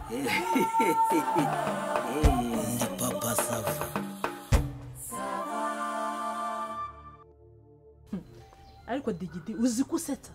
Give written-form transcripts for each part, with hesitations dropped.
Ndi Papa Sava. Ariko Digidi uzi kusetsa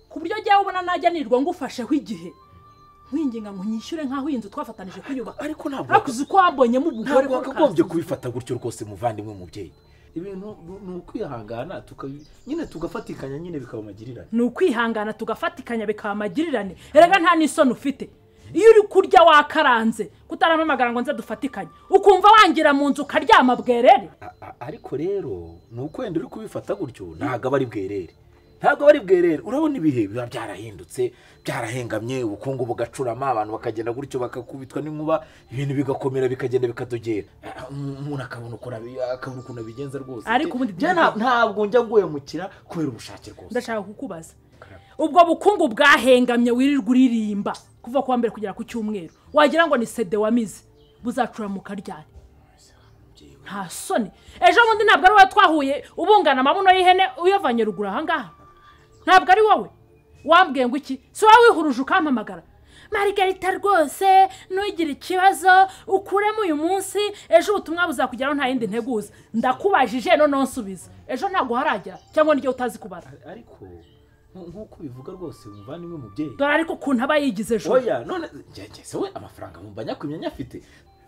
ku buryo jya ubona najya nirwa ngufasheho igihe nkwinginga ngo nyishyure nkaho iyi nzu twafatanije kuyubaka. Ariko ntabwo akuzi ko wambonyemo ubugore ntabwo wakagombye kubifata gutyo rwose muvandimwe mubyeyi. Ibintu ni ukwihangana nyine tugafatikanya nyine bikaba amagirirane. Ni ukwihangana tugafatikanya bikaba amagirirane. Erega nta n'isoni ufite iyo uri kurya wakaranze kutarampamagara ngo nze dufatikanye ukumva wangira mu nzu ukaryama bwerere. Ariko rero ni uko wenda uri kubifata gutyo ntabwo aba ari bwerere. Ntabwo bari bwerere. Urabona ibihe biba byarahindutse byarahengamye ubukungu bugacurama abantu bakagenda gutyo bakakubitwa n'inkuba ibintu bigakomera bikagenda bikadogera umuntu akabona ukuntu abigenza rwose. Ariko ubundi ntabwo njya guhemukira kubera ubushake rwose. Ndashaka kukubaza ubwo bukungu bwahengamye wirirwa uririmba kuva kuwa mbere kugera ku cyumweru wagira ngo ni sede wamize buzacuramuka ryari? Nta soni. Ejo bundi ntabwo ari wowe twahuye ubungana amabuno y'ihene uyavanye ruguru aha ngaha. Ntabwo ari wowe wambwiye ngo iki? Si wowe wihuruje ukampamagara Margarita rwose ntugire ikibazo ukuremo uyu munsi ejo ubutumwa buzakugeraho nta yindi nteguza. Ndakubajije none nsubiza ejo ntabwo haragera cyangwa n'igihe utazi kubara. Ariko nkuko bivuga rwose umuvandimwe mubyeyi dore ariko ukuntu aba yigize ejo. Oya none njye we amafaranga mumba nyakwimya nyafite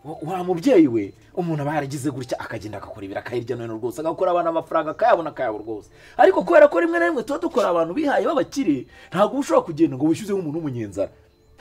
wa mubyeyi we umuntu aba yaragize gutya akagenda akakora ibiraka hirya no hino rwose agakora abana amafaranga akayabona akayabura rwose. Ariko kubera ko rimwe na rimwe tuba dukora abantu bihaye b'abakire ntabwo ushobora kugenda ngo wishyuze nk'umuntu w'umunyenzara.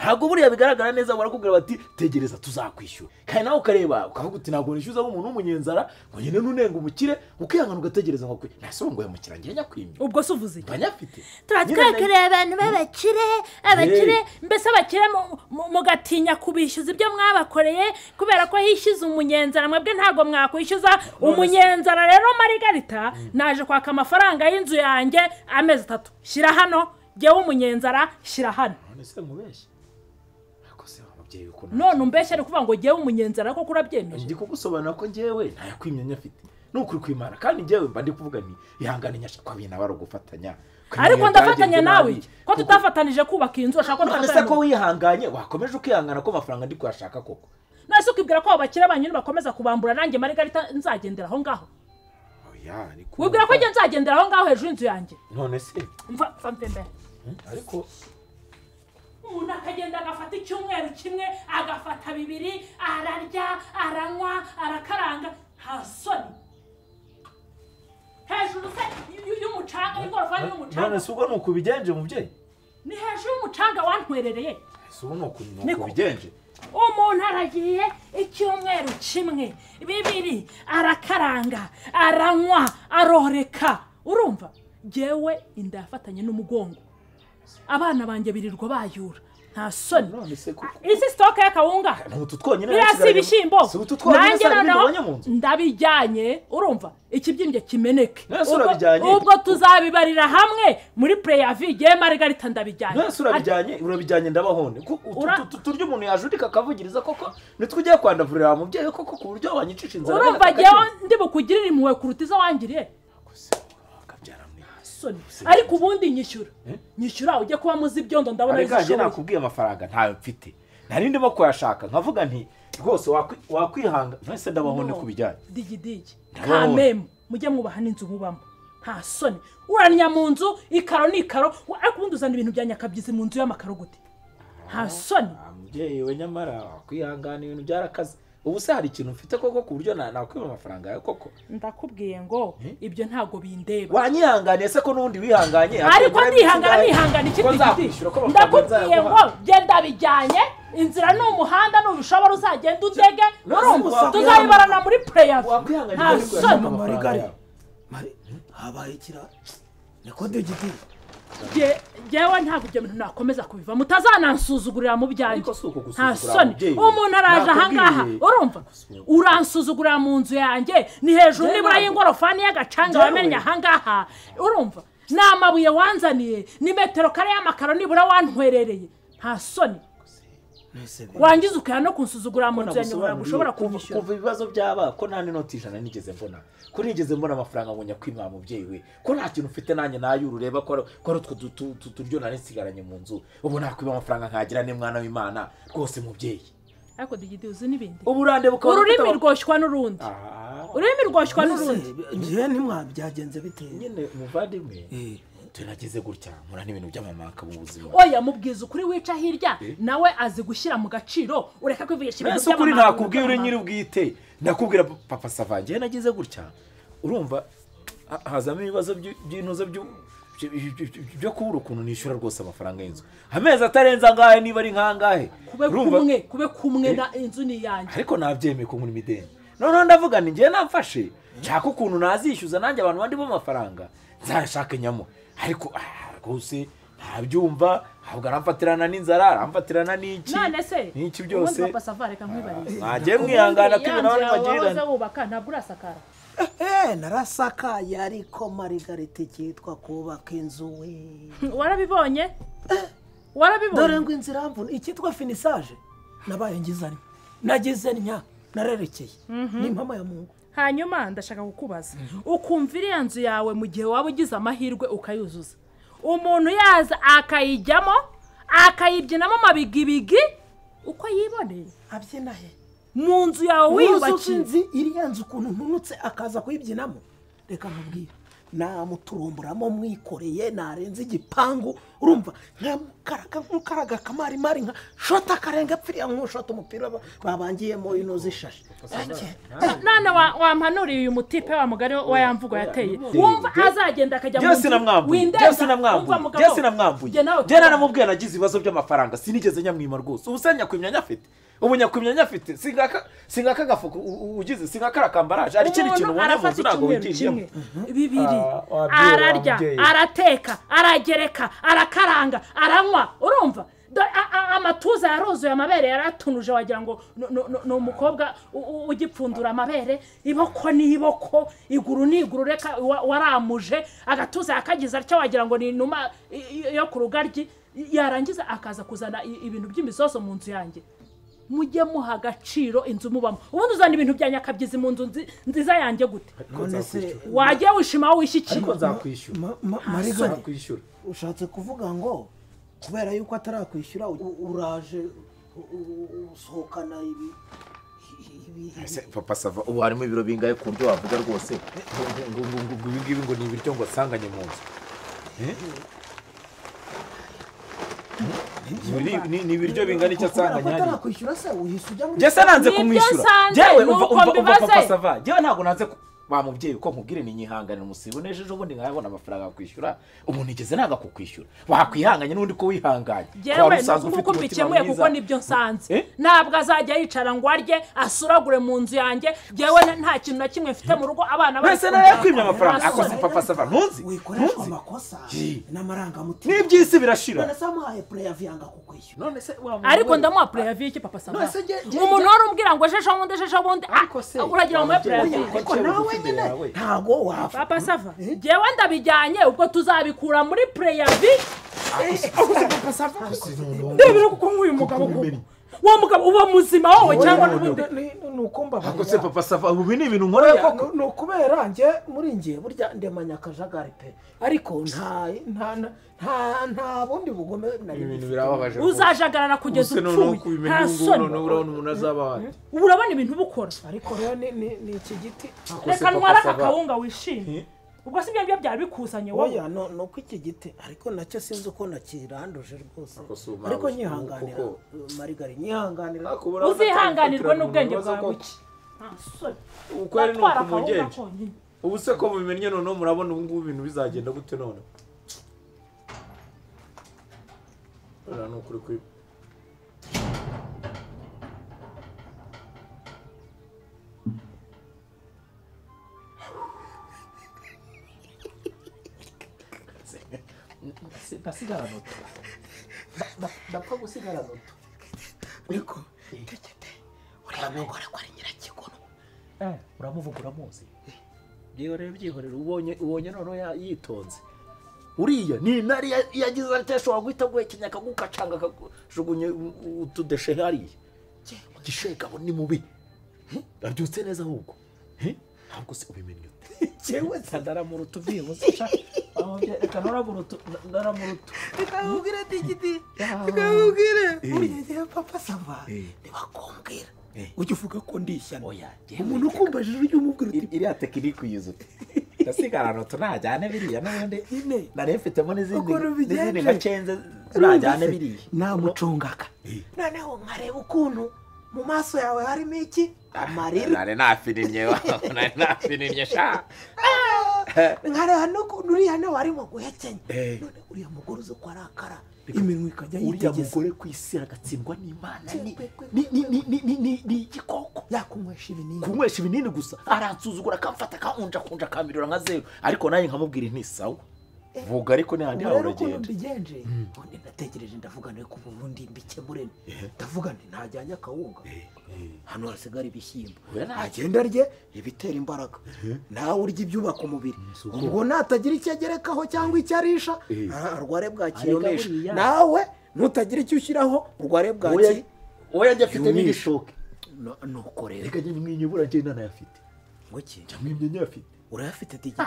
Ntabwo buriya bigaragara neza barakubwira bati tegereza tuzakwishyura kandi nawe ukareba ukavuga uti ntabwo nishyuza nk'umuntu w'umunyenzara ngo nyine nunenga umukire ukihangana ugategereza ngo nase ngo yamukira ngiye nyakwimye. Ubwo se uvuze iki? Banyafite turatwekereye abantu b'abakire abakire mbese abakire mugatinya kubishyuza ibyo mwabakoreye kubera ko hishyuza umunyenzara mwebwe ntabwo mwakwishyuza umunyenzara. Rero Margarita naje kwaka amafaranga y'inzu yanjye amezi 3 shyira hano jyewe umunyenzara shyira hano. None se mubeshye none umbeshye ari kuvuga ngo jyewe umunyenzara koko urabyemeje? Ndi kugusobanura ko njyewe ntayakwimya nyafite nukuri kwimana kandi njyewe mba ndi kuvuga nti ihangane nyasha kwa bintu abari gufatanya. Ariko ndafatanya nawe ko tutafatanije kubaka inzu ashaka ko none se ko wihanganye wakomeje ukihangana ko amafaranga ndi kuyashaka koko? Nase ukibwira ko abakire banyu bakomeza kubambura nanjye Margarita nzagendera aho ngaho? Oya ariko wibwira ko njye nzagendera aho ngaho hejuru y'inzu yanjye? None se mva mva ariko umuntu akagenda agafata icyumweru kimwe agafata 2 ararya aranywa arakaranga nta soni hejuru se y'umucanga y'ingorofani y'umucanga. None se ubwo ni ukubigenje mubyeyi? Ni hejuru y'umucanga wantwerereye. Ese ubu ni ukubigenje? Umuntu aragiye icyumweru kimwe 2 arakaranga aranywa aroreka. Urumva jyewe inda yafatanye n'umugongo abana banjye birirwa bayura nta soni. Isi stoke y'akawunga birasi ibishyimbo nanjye noneho ndabijyanye. Urumva ikibyimbye kimeneke ubwo tuzabibarira hamwe muri preyavi jyewe Margarita ndabijyanye. None urabijyanye urabijyanye ndabahonde turya umuntu yajurika akavugiriza koko nitwe ugiye kwandavurira mubyeyi koko ku buryo wanyicisha inzara. Urumva jyewe ndi bukugirire impuhwe kuruta izo wangiriye. Ariko ubundi nyishyura nyishyura ujye kuba muzi ibyondo ndabona bizishoboye. Ariko nakubwiye amafaranga ntayo mfite nari ndimo kuyashaka nkavuga nti rwose wakwihanga none ndabahone kubijyanye. Digidigi kameme mujye mwubaha n'inzu mubamo nta soni. Uranya mu nzu ikaro n'ikaro ariko ubundi uzana ibintu bya nyakabyizi mu nzu y'amakaro gute? Nta soni. Mubyeyi we nyamara wakwihangana ibintu byarakaze. Ubu se hari ikintu mfite koko ku buryo nakwiba amafaranga yawe koko? Ndakubwiye ngo ibyo ntabwo bindeba. Wanyihanganiye se ko n'undi wihanganye? Ariko ndihangana nihangana iki digidi? Ndakubwiye ngo genda bijyanye inzira ni umuhanda nubishobora uzagenda udege urumva tuzayibarana muri prayer. Nta soni. Margarita habaye ikira niko Digidi Jewe ntabwo ibyo bintu nakomeza kubiva mutazanansuzugurira mu byanjye. Nta soni. Umuntu araje aha ngaha urumva uransuzugurira mu nzu yanjye ni hejuru nibura y'ingorofani y'agacanga wamennye aha ngaha urumva ni amabuye wanzaniye ni metero kare y'amakaro nibura wantwerereye. Nta soni. Wangiza ukaya no kunsuzugura mu nzu yanjye ntabwo ushobora kunyishyura. Kuva ibibazo byaba ko nta n'inoti 100 nigeze mbona, ko nigeze mbona amafaranga ngo nyakwima mubyeyi we, ko nta kintu ufite nanjye nayo ureba ko ko utwo turyo nari nsigaranye mu nzu, ubu nakwiba amafaranga nkagira ne mwana w'Imana rwose mubyeyi. Ariko digidi uzi n'ibindi. Uburande bukaba ururimi rwoshywa n'urundi. Ururimi rwoshywa n'urundi. Ngiye ntimwabyagenze bite nyine muvandimwe? Tunageze gutya nkora n'ibintu by'amamaka mu buzima. Oya mubwiza ukuri wica hirya nawe azi gushyira mu gaciro ureka kwivugisha ibintu by'amamaka. Ukuri nakubwiye uri nyiri ubwite nakubwira papa Sava ngiye nagize gutya urumva hazamo ibibazo by'intuza byo kubura ukuntu nishyura rwose amafaranga y'inzu amezi atarenze angahe niba ari nkangahe kube kumwe na inzu ni yanjye ariko nabyemeye ko nkuri imideni. Noneho ndavuga ni ngiye namfashe nshaka ukuntu nazishyuza nanjye abantu bandi bo amafaranga nzashaka nyamo ariko rwose ntabyumva ahubwo aramfatirana n'inzara aramfatirana n'iki none se n'iki byose. Papa Sava reka nkwibarize mwagiye mwihangana ko ibintu abandi bagirana wubaka ntabwo urasakara. Narasakaye ariko Margarita cyitwa kubaka inzu we warabibonye warabibonye dore ngo inzira mvuna icyitwa finissage nabaye ngizanye nagize nya narerekeye ni mpama ya Mungu. Hanyuma ndashaka kukubaza ukumva iriya nzu yawe mu gihe waba ugize amahirwe ukayuzuza umuntu yaza akayijyamo akayibyinamo amabigibigi uko yiboneye abyina he mu nzu yawe wiyubakiye nzi iriya nzu ukuntu ntunutse akaza kuyibyinamo reka nkubwire namuturumburamo mwikoreye narenze igipangu urumva nkamukaraga nkukaraga kamarimari nka shota karenga pfiriya nkushota umupira babangiyemo ino zishashe. None wampanuriye uyu mutipe wa mugari wa yamvugo yateye wumva azagenda akajya mu nzu sinamwambuye njye naramubwiye nagize ibibazo by'amafaranga sinigeze nyamwima rwose ubu se nyakwimya nyafite ubu nyakwimya nyafite singaka gafuku ugize singaka rakambaraje ari ikindi kintu ubona mu nzu ntabwo wigiyemo bibiri ararya arateka aragereka arakaranga aranywa urumva amatuza yaruzuye amabere yaratunuje wagira ngo ni umukobwa ugipfundura amabere iboko ni iboko iguru ni iguru reka waramuje agatuza yakagize atyo wagira ngo ni inuma yo ku rugaryi yarangiza akaza kuzana ibintu by'imisoso mu nzu yanjye. Mujye muha agaciro inzu mubamo ubundi uzana ibintu bya nyakabyizi mu nzu nziza yanjye gute wajya wishima aho wishyikira. Ariko nzakwishyura Marigari ushatse kuvuga ngo kubera yuko atarakwishyura uraje usohokana ibi Papa Sava ubu harimo ibiro bingahe ku buryo wavuga rwose ngo ibi ngibi ngo ni ibiryo ngo asanganye mu nzu ni ibiryo bingana icyo asanganye hariya kwishyura se uhise ujya muri njye se nanze kumwishyura njyewe umva Papa Sava njyewe ntabwo nanze wa mubyeyi ko nkubwire ni nyihanganira umusibo nejeje ubundi nkayabona amafaranga kwishyura umuntu igeze nanga kukwishyura wakwihanganye n'undi ko wihanganye jewe nuko mbikemuye kuko nibyo nsanze ntabwo azajya yicara ngo arye asuragure mu nzu yanjye jewe nta kintu na kimwe mfite mu rugo abana bese nawe yakwimye amafaranga akoze Papa Sava ntunzi wikoreshwa amakosa n'amarangamutima n'ibyisi birashira none se amuhaye preavi yanga kukwishyura none se ariko ndamuha preavi iki Papa Sava umuntu wari umbwira ngo ejo bundi ejo bundi uragira ngo muhe preavi ariko nawe ntago wapfa Papa Sava jewe ndabijyanye ubwo tuzabikura muri preavi Papa Sava ndebera kuko nk'uyu mugabo wa mugabo uba muzima wowe cyangwa n'ubundi nuko mbabarira ako se Papa Sava ubu ni ibintu nkora koko no kubera nge muri nge burya ndemanya akajagari pe ariko nta bundi bugome nari ibintu birababaje uzajagarara kugeza upfuye nta soni urabona umuntu azaba ate ubu urabona ibintu bukora ariko rero ni iki giti reka ntwara aka kawunga wishimye ubwo si byo byari bikuzanye wowe oya no ko iki giti ariko nacyo sinzi uko nakiranduje rwose ariko nyihanganira Marigari nyihanganira uzihanganirwe n'ubwenge bwawe buke uko ari nuko umugenje ubu se ko mubimenye none murabona ubu ngubu ibintu bizagenda gute none ora no kuri kuri ndasigara noto ndapfa gusigara noto ariko tekete uriya mugore ko ari nyirakikono uramuvuga uramuzi byihorere byihorere ubonye noneho yitonze Uriya ni intare yagize atya ashobora guhita guhekenya akagukacanga akajugunya utudeshe hariya. Gishegabo ni mubi. Abyutse neza ahubwo. Ntabwo se ubimenya ute? Jewe ndaramuruta byibuze sha. Reka naramuruta ndaramuruta. Reka nkubwire Digidi. Reka nkubwire. Uriya Papa Sava ntibakumbwira. Ujya uvuga ko ndi ishyano. Umuntu ukumbajije ujya umubwira uti iriya tekinike uyize ute? Ndasigarana tunajyane biriya n'ubundi nari mfitemo n'izindi nka cenze tunajyane biriya. Namucungaka. Noneho nkareba ukuntu mu maso yawe harimo iki? Amarira. Nari nafirimye nari nafirimye sha. Nkareba n'ukuntu uriya nawe arimo guhekenya. None uriya mugore uzi ko arakara iminwa ikajya yitegeza. Uriya mugore ku isi agatsindwa n'Imana ni igikoko. Yakunywesha ibinini. Kunywesha ibinini gusa aransuzugura akamfata akankunja kunja akamirura nka zeru ariko naye nkamubwira nti sawa. Vuga ariko ni handi hawe uragenda. Mbigenje. Ubundi ndatekereje ndavuga nari kuva ubundi mbikemure. Ndavuga nti ntajyanye akawunga. Hano hasigara ibishyimbo. Agenda arye ibitera imbaraga. Nawe urya ibyubaka umubiri. Ubwo natagira icyo agerekaho cyangwa icyo arisha arware bwakiyomesha. Nawe nutagira icyo ushyiraho urware bwaki. Oya njye afite n'igishoke. Nuko rero. Reka njye mwinyubura njye ntanayafite. Ngo ki? Njye mwimye nyafite. Urayafite Digidi?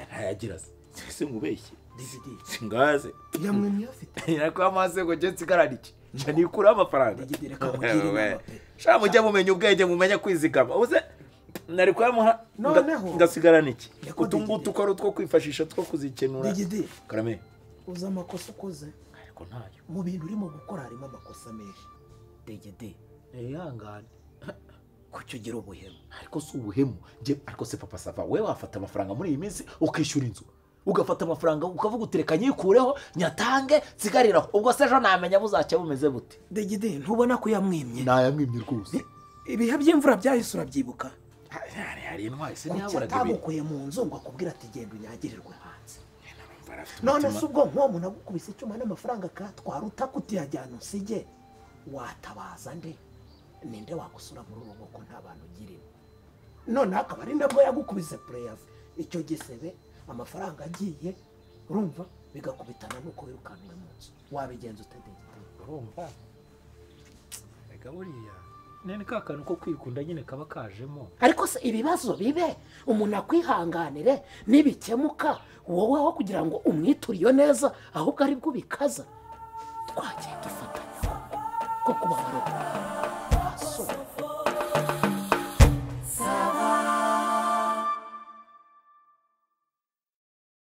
Ntayagira se. Ese nkubeshye Digidi singaze yamwemye afite ariko amaze ngo nge nsigarane iki nca nikuraho amafaranga. Digidi reka mugire inama pe. Sha mujye mumenya ubwenge mumenye kwizigama uze nari kuyamuha ngasigarana iki utu ngutu uko ari utwo kwifashisha two kuzikenura. Digidi karame uzi amakosa ukoze ariko ntayo mu bintu urimo gukora harimo amakosa menshi. Digidi ihangane kuki ugira ubuhemu? Ariko si ubuhemu ariko se Papa Sava we wafata amafaranga muri iyi minsi ukishyura inzu ugafata amafaranga ukavuga uti reka nyikureho nyatange nsigariraho ubwo se ejo namenya buzacya bumeze bute? Digidi ntubona ko yamwimye? Nayamwimye rwose. Ibihe by'imvura byahise urabyibuka? Hari intwari se ntiyaburaga ibintu. Atagukuye mu nzu ngo akubwire ati genda unyagirirwe hanze. None se ubwo nk'uwo muntu agukubise icyuma n'amafaranga akayatwara utakutiyajyana usige watabaza nde? Ninde wagusura muri ubu ko nta bantu ugirimo? None akaba ari nabwo yagukubise pureyavu icyo gisebe amafaranga agiye urumva bigakubitana nuko wirukanwe mu nzu wabigenza ute Digidi? Urumva reka buriya nene ka kantu ko kwikunda nyine kaba kajemo. Ariko se ibibazo bibe umuntu akwihanganire nibikemuka wowe aho kugira ngo umwituriyo neza ahubwo ari bwo bikaza twagiye dufatanya.